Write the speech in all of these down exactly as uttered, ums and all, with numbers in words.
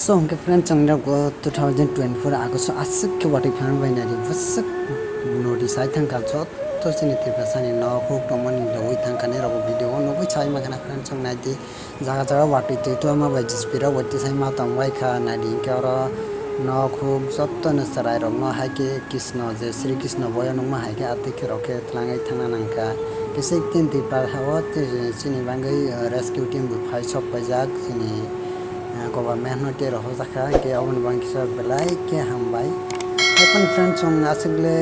To hwnkhe friend, chwng rok two thousand twenty-four August o aswk khe watwi phan bai nai di, bwswk nodi sai thangkha, joto chini Tiprasani nok huk tongmani logwi thangkha, nai rok video o nugwi sai mankha na friend, chwng nai di. Jaga jaga watwi twi tongma bai J C B rok bai tisai ma tong bai kha, nai di hinkhe oro nok huk joto no chwrai rok no hai khe Krishna, je Sri Krishna boyo nukma hai khe atwi khe rok khe twlangwi thangna nang kha. Kisik tin Tipra ha o chini bagwi rescue team bo phai sok paijak chini government no tei rok hojak kha, hinkhe oboni bagwi kisa belai khe hambai. Haikhe friend, chwng aswk le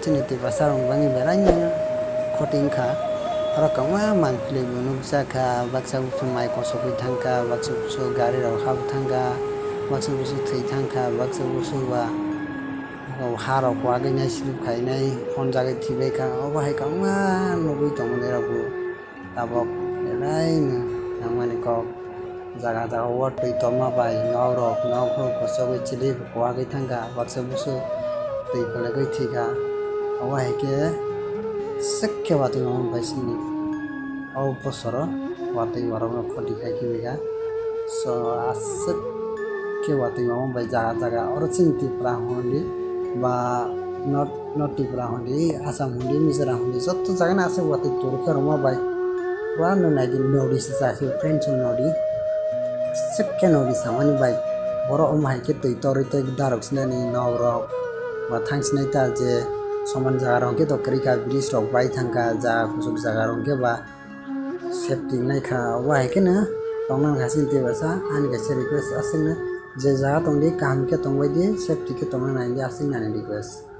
chini Tiprasa rok bagwi belai no khoti wngkha. Oro kwbangma manpili bo nukjak kha, baksa bwswk mai kosogwi thangkha, baksa bwswk gari rok habwi thangkha, baksa bwswk thwi thangkha, baksa bwswk ba ha rok kwagwi nai slip khainai phonjagwi thwibai kha. Obo hai kwbangma nugwi tongmani rok bo. Tabok belai no nangmani kok. Jaga jaga o twi tongma bai nok rok, nok rok kosogwi chili kwagwi thangkha, baksa bwswk twi kwlwgwi thwikha. Obo hai khe swk khe watwi mama bai sini o bosoro watwi borok no khoti khai kibi kha. So aswk khe watwi mama bai jaga jaga oro chini Tripura hwnli ba North North Tripura hwnli, Assam hwnli, Mizoram hwnli, joto jagani aswk watwi turu khe rwma bai. Pura no nai di, nodi se chasi friend, chwng nodi. Aswk khe nodi samani bai. Borok omo hai khe twi torwi tei darok sinani nok rok ba thang sinai ta je soman jaga rok hwnkhe to kwrwi kha, bridge rok bai thang kha, jaga kuchuk jaga rok hwnkhe ba safety wngnai kha. Obo hai kheno tongna nang kha chini Tiprasa, ani kaisa request aswkno je jaga tongdi kaham khe tongbai di, safety khe tongna nai di, aswk nani request.